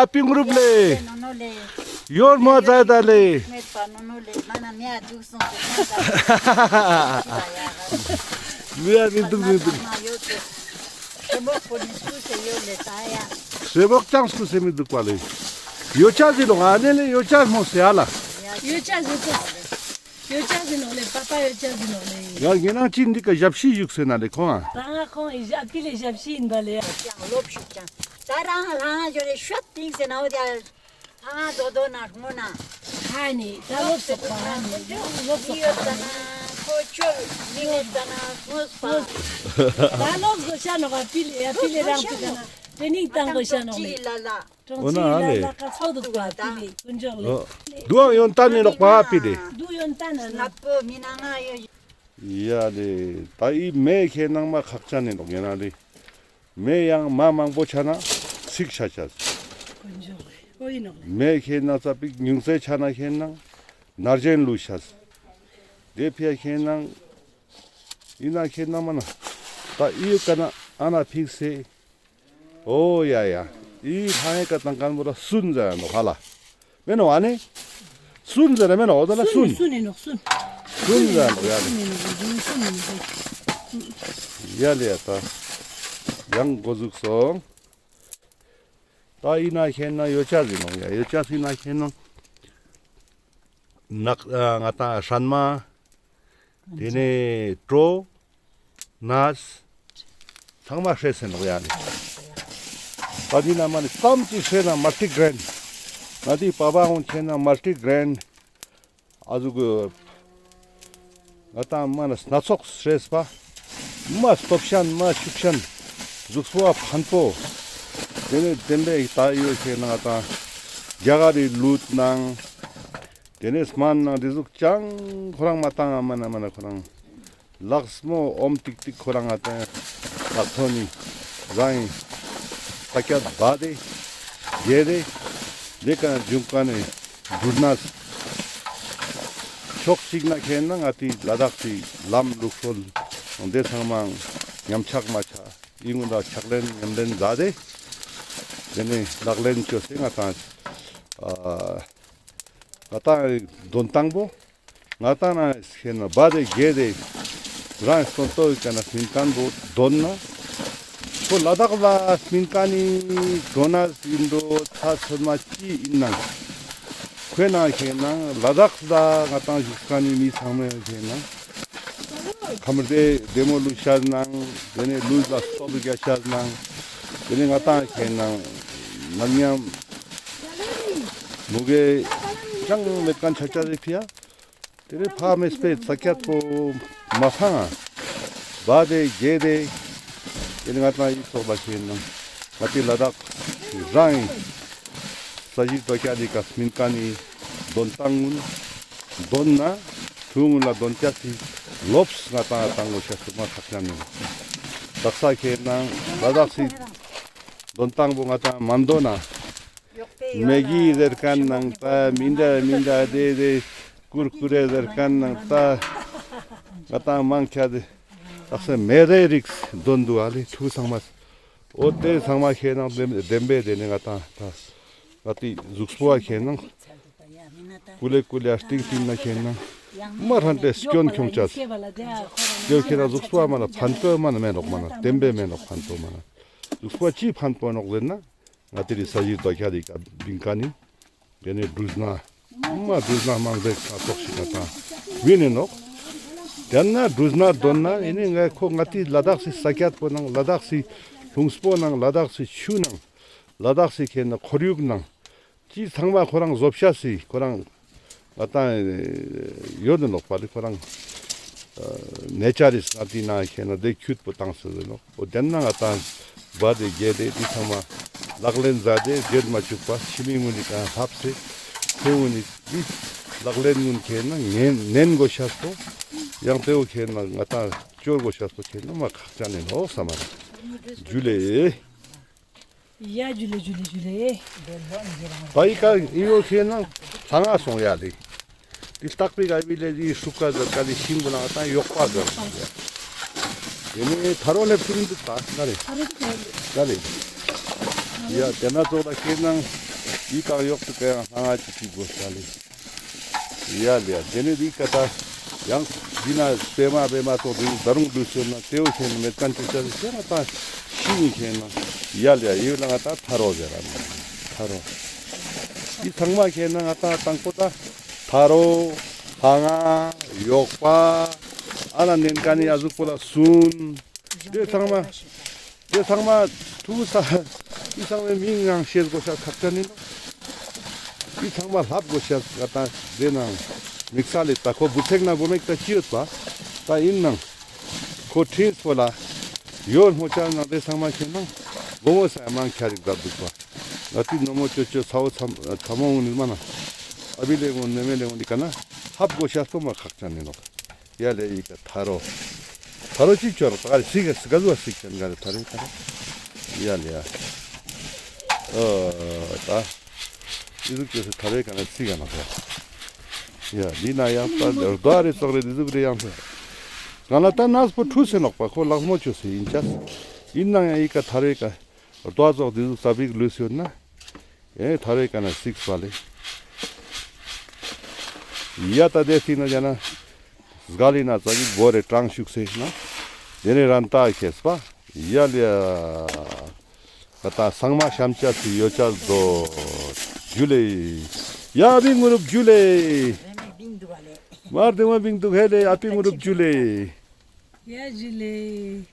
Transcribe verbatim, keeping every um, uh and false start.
ཨ་པིང་རུབ་ལེ། ནོ་ནོ་ལེ། ཡོར་མོ་ཛའི་ད་ལེ། མེད་པ་ནོ་ནོ་ལེ། མ་ན་མེ་ཨ་འཇུག་སོང་སོང་། མེ་ཨ་མི་འདུག་མི་འདུག། ཤེ་བོག་པོ་ནི་སྐུ་སེ་ཡོད་ལེ་ད་ཡ། ཤེ་བོག་ཅང་སྐུ་སེ་མི་འདུག་པ་ལེ། ཡོ་ཅ་ཟི་ལོ་ཨ་ནེ་ལེ་ཡོ་ཅ་མོ་སེ་ཨ་ལ། ཡོ་ཅ་ཟི་ཏོ། ཡོ་ཅ་ཟི་ནོག་ལེ། པ་པ་ཡོ་ཅ་ཟི་ནོག་ལེ། ཡ་ངེ་རང་ཅི་འདི་ཀ་ཞབས་ཕྱི་བཞུགས་སེ་ན་ལེ་ཁོང་ཨ། རང་ང་ཁོང་ཨི་ཞབས་ཕི་ལེ་ཞབས་ཕྱི་ཡིན་པ་ལེ། ཡང་ལོབ་ཞུགས་ཀྱང་ད་རང་རང་ཡོད་ལེ་ཤོད་ཏིང་སེ་ན་འོ་དེ་ཨ་ང་དོ་དོ་ན་སྔོ་ན། ཧ་ནི་ད་ལོབ་སོག་པ་ཧ་ནི་ལོབ་སོག་པ་ཧ་ནི། ཁོ་ཆོལ་མི་ཡོད་ཙ་ན་སྔོ་སོག་པ། ད་ལོབ་སོག་ཤ་ནོག་ཨ་ཕི་ལེ་ཨ་ཕི་ལེ་རང་ཕི་ཀ་ན་ཏྲེ་ནིང་བཏང་དགོས་ཤ་ནོག་ལེ། ལ་ལ། འོ་ན་ཨ་ལེ། འདུག་ཡོན་ཏན་ནི་ལོག་པ་ཧ་པི་ལེ། འདུག་ཡོན་ཏན་ན་ནག་པོ་མི་ན་ང་ཡོད། ཡ་ལེ། ད་ཨི་མེ་ཁེ་ནང་མ་ཁག་ཅན་ནི་ལོག་ཡོད་ན་ལེ། མེ་ཡང་མ་མང་པོ་ཆ་ན་ཚིག་ཆ་ཆ། མེ་ཁེ་ནང་ཙ་པིག་ཉུང་ཚེ་ཆ་ན་ཁེ་ནང་ན་རྒྱན་ལུས་ཆ། དེ་ཕི་ཡ་ཁེ་ནང་ཨི་ན་ཁེ་ནང་མ་ན་ད་ཨི་ཡོད་ཀ་ན་ཨ་ན་ཕིག་སེ། འོ་ཡ་ཡ། ཨི་ཧ་ཡེ་ཀ་ཏང་ཁན་བོ་ལ་སུན་ཟེར་ར་ནོག་ཧ་ལ། མེ་ནོག་ཨ་ནེ། སུན་ཟེར་ར་མེ་ནོག་འོ་ད་ལ་སུན། སུན་ནི་ནོག་སུན། སུན་ཟེར་ར་ནོག་ཡ་ལེ། སུན་ནི་ནོག་སུན་ནི་ནོག། ཡ་ལེ་ཡ་ད། ཡང་གོ་ཟུག་སོང་། ད་ཨི་ན་ཁེ་ན་ཡོ་ཅ་ཟི་ནོག་ཡ། ཡོ་ཅ་ཟི་ན་ཁེ་ན། ནག་ཨ་ང་ཏང་སྲན་མ། དེ་ནས་གྲོ། ནས། ཚང་མ་ཧྲེ་སེ་ནོག་ཡ་ནི། ད་འདི་ན་མ་ནི་ཙམ་ཅིག་ཧྲེ་ན་མལ་ཊི་གྲེན། ང་དེ་པ་པ་ཧོང་ཁེ་ན་མལ་ཊི་གྲེན། ཨ་ཟུག་གི་ང་ཏང་མ་ན་སྣ་ཚོགས་ཧྲེ་སེ་པ། མ་སྟོབས་ཤན་མ་ཤུགས་ཤན། གཟུགས་པོ་ཕན་པོ། དེ་ནས་དེ་འདྲའི་ད་ཡོད་ཁེ་ན་ང་ཏང་རྒྱ་གར་རི་ལུད་ནང་། དེ་ནས་སྨན་ནང་དེ་ཟུག་ཅང་ཁོ་རང་མ་བཏང་ང་མ་ན་མ་ན་ཁོ་རང་། ལགས་མོ་ཨོམ་ཏིག་ཏིག་ཁོ་རང་ང་ཏང་ལགས་ཐོ་ནི་རང་ས་ཀྱད་བ་དེ་རྒྱལ་དེ་དེ་ཀ་ན་འབྱུང་ཀ་ནས་འབྲུ་སྣ་ཕྱོགས་གཅིག་ན་ཁེ་ན་ང་ཏི་ལ་དྭགས་སི་ལམ་ལུགས་སྲོལ་དེ་ཚང་མ་ཉམས་ཆག་མ་ཆ་ཨིན་ན་ཕྱག་ལེན་ཉམས་ལེན་མཛད་དེ་དེ་ནས་ལག་ལེན་བཅོས་ཏེ་ང་ཏང་ཨ། ང་ཏང་དོན་དང་པོ། ང་ཏང་ན་ཤེས་ན་བ་དེ་རྒྱལ་དེ་རང་སོན་ཏོ་ཡོད་ཀྱང་ན་སྨིན་མཁན་པོ་དོན་ན། ཁོ་ལ་དྭགས་ལ་སྨིན་མཁན་ནི་གྲོ་ནས་ཡིན་འགྲོ་ཚ་ཚོད་མ་ཅི་ཡིན་ནང་། ཁོའི་ནང་ཤེས་ན་ལ་དྭགས་ལ་ང་ཏང་བཞུགས་མཁན་ནི་མི་ཚང་མས་ཤེས་ན། ཁམས་བདེ་བདེ་མོ་ལུས་ཤ་ནང་དེ་ནས་ལུས་ལ་སྟོབས་རྒྱ་ཤ་ནང་དེ་ནས་ང་ཏང་ཤེས་ན་ནམ་ཉམ། མུ་གེ་ཅང་མེད་མཁན་ཆ་ཆ་རེ་ཕི་ཡ། དེ་རེ་ཕ་མེས་པའི་ས་ཀྱད་པོ་མ་ཚང་ང་། བ་དེ་རྒྱལ་དེ། དེ་ནི་ང་ཏང་ཡིག་ཚོགས་པ་ཞིག་ནང་ང་ཏི་ལ་དྭགས་རང་ས་གཞི་དོ་ཀྱ་ལི་ཀ་སྨིན་མཁན་ནི་དོན་དང་ངུན་དོན་ན་ཐུང་ངུན་ལ་དོན་ཀྱ་སི་ལོབས་ང་ཏང་ཏང་ངོ་ཤ་སུ་མ་ཁག་ཅན་ནི་དག་ས་ཁེ་ནང་ལ་དྭགས་སི་དོན་དང་པོ་ང་ཏང་མན་དོ་ན། མེ་གི་ཟེར་མཁན་ནང་ད་མི་འདྲ་མི་འདྲ་དེ་དེ་ཀུར་ཀུ་རེ་ཟེར་མཁན་ནང་ད་ང་ཏང་མང་ཆེ་དེ་ཨག་ས་མེ་རེ་རིགས་དོན་འདུག་ཨ་ལེ་ཐུགས་ཚང་མ། འོ་དེ་ཚང་མ་ཁེ་ནང་བདེན་པའི་དེ་ནི་ང་ཏང་ད་ང་ཏི་གཟུགས་པོ་ཁེ་ནང་ཀུ་ལེ་ཀུ་ལེ་སྟིང་སྟིང་ན་ཁེ་ནང་མ་རན་ཏེ་སྐྱོན་ཁྱོང་ཆ་སི་ཁེ་ནང་གཟུགས་པོ་མ་ན་ཕན་པོ་མ་ན་མེ་ནོག་མ་ན་བདེན་པའི་མེ་ནོག་ཕན་པོ་མ་ན་གཟུགས་པོ་ཅི་ཕན་པོ་ནོག་ཟེར་ན། ང་ཏི་རི་ས་གཞི་དོ་ཀྱ་ལི་ཀ་བིང་ཀ་ནི། དེ་ནས་འབྲུ་སྣ། མ་འབྲུ་སྣ་མང་ཟེར་ཁ་ཐོག་ཞིག་ང་ཏང་བིན་ནི་ནོག་དེ་ན་འབྲུ་སྣ་དོན་ན་ཨེ་ནི་ང་ཁོ་ང་ཏི་ལ་དྭགས་སི་ས་ཀྱད་པོ་ནང་ལ་དྭགས་སི་ལུངས་པོ་ནང་ལ་དྭགས་སི་ཆུ་ནང་ལ་དྭགས་སི་ཁེ་ན་ཁོར་ཡུག་ནང་ཅི་ཚང་མ་ཁོ་རང་བཟོ་བྱ་སི་ཁོ་རང་ང་ཏང་ཡོད་ནི་ནོག་པ་ལི་ཁོ་རང་ནེ་ཅར་རི་ས་ཏི་ན་ཁེ་ན་དེ་ཁྱུད་པོ་བཏང་སོ་ནོག་འོ་དེ་ན་ང་ཏང་བ་དེ་རྒྱལ་དེ་འདི་ཚང་མ་ལག་ལེན་མཛད་དེ་བརྗེད་མ་བཅུག་པ་ཕྱི་མི་ངུན་ནི་ཀ་ལྷབ་སེ་ཁོ་ངུན་ནི་འདི་ལག་ལེན་ངུན་ཁེ་ན་ངན་ནན་དགོས་ཤེས་པོ་ཡང་དེ་བོ་ཁེ་ན་ང་ཏང་སྐྱོར་དགོས་ཤེས་པོ་ཁེ་ན་མ་ཁག་ཅན་ནི་ནོག་ས་མ་ར། ཇུ་ལེ། ཡ་ཇུ་ལེ་ཇུ་ལེ་ཇུ་ལེ། ད་ཨི་ཀ་ཨི་བོ་ཁེ་ན་ལྷ་ང་སོང་ཡ་ལེ། འདི་སྟག་པའི་ག་བི་ལེ་འདི་ཧྲུ་ཀ་ཟེར་ཀ་ལི་ཤིང་བུ་ལ་ང་ཏང་ཡོག་པ་ཟེར། དེ་ནས་ཐ་རོ་ལེབ་ཀུ་རིན་འདུག་ད་ན་རེ། ད་རེ། ཡ་དེ་ན་ཙོགས་ལ་ཁེ་ན་ འི་གང་ཡོག་ཏུ་ཀ་ཡང་ལྷང་ང་ཅིག་ཅིག་གོ་ཤ་ལེ། ཡ་ལེ་ཡ། ཏེ་ནེ་འི་ཀ་ཏ་ཡང་འི་ན་པེ་མ་པེ་མ་ཏོག་འི་ད་རུང་འདུག་ཟེར་ན་ཏེའོ་ཁེན་ན་མེད་ཁན་ཅིག་ཅ་ཟེར་ན་ཏ་ཤིང་ཁེན་ན། ཡ་ལེ་ཡ། འི་ལ་ང་ཏ་ཐ་རོ་ཟེར་ར་མ། ཐ་རོ། འི་ཚང་མ་ཁེན་ན་ང་ཏ་དང་པོ་ཏ་ཐ་རོ། ལྷང་ང་། ཡོག་པ། ཨ་ན་ནན་ཁན་ནི་ཨ་ཟུག་པོ་ལ་སུན། ཏེ་ཚང་མ། ཏེ་ཚང་མ་ཐུག་ས། འི་ཚང་མའི་མིང་ངང་ཤེས་དགོས་ཤ་ཁག་ཅན་ཨིན་ནོག། འི་ཚང་མ་ལྷབ་དགོས་ཤ་ང་ཏ་ཏེ་ནང་དམིགས་བསལ་ལེ། ཏ་ཁོ་བུ་ཚེག་ན་བུ་མེག་ཏ་ཅི་ཡོད་པ། ཏ་ཨིན་ནང་ཁོ་ཁྲིན་སྤོ་ལ་ཡོད་སྨོ་ཅ་ན་ཏེ་ཚང་མ་ཁེན་ན་བུ་མོ་ས་ཡ་མང་ཁྱ་རིག་ད་འདུག་པ། ང་ཏི་ནོ་མོ་ཅོ་ཅོ་ཚ་བོ་ཚ་མོ་འུ་ནི་མ་ན་ཨ་བི་ལེ་འོང་ནེ་མེ་ལེ་འོང་འི་ཀ་ན་ལྷབ་དགོས་ཤ་སྤོ་མ་ཁག་ཅན་ཨིན་ནོག། ཡ་ལེ་འི་ཀ་ཐ་རོ། ཐ་རོ་ཅི་ཅོ་ར་ཏ་ག་རེ་སི་ག་སི་ག་ཟུ་བ་སི་ཁེན་ག་རེ་ཐ་རོ་ཐ་རོ། ཡ་ལེ་ཡ། ཨོ་ཏ་འི་ཟུག་ཅོས་སེ་ཐ་རོའི་ཀ་ན་སི་ག་ན་ཧོ། ཡ་འི་ན་ཡང་ཏ་རྡོ་རེ་ཙོག་རེ་འི་ཟུག་རེ་ཡང་ཏ་ང་ལ་ཏ་ནས་པོ་ཁྲུས་སེ་ནོག་པ། ཁོ་ལག་མོ་ཅོས་སེ་ཨིན་ཅས། ཨིན་ནང་ཡང་འི་ཀ་ཐ་རོའི་ཀ་རྡོ་ཙོག་འི་ཟུག་ཙ་པིག་ལུས་ཡོད་ན། ཨེ་ཐ་རོའི་ཀ་ན་སིགས་པ་ལེ། ཡ་ཏ་ཏེ་སྟིང་ན་ཡང་ན་སྒ་ལི་ན་ཙ་གི་བོ་རེ་ཀྲང་ཤུགས་སེ་ན་ཏེ་ནེ་རན་ཏ་ཁེས་པ། ཡ་ལེ་ཡ། ཏ་སང་མ་ཤམ་ཅ་སི་ཡོ་ཅ་དོ། ཇུ་ལེ། ཡ་ཨ་པི་ངུ་རུབ་ཇུ་ལེ། མར་ཏེ་མ་བིང་དུག་ཧེ་ལེ། ཨ་པི་ངུ་རུབ་ཇུ་ལེ། ཡ་ཇུ་ལེ།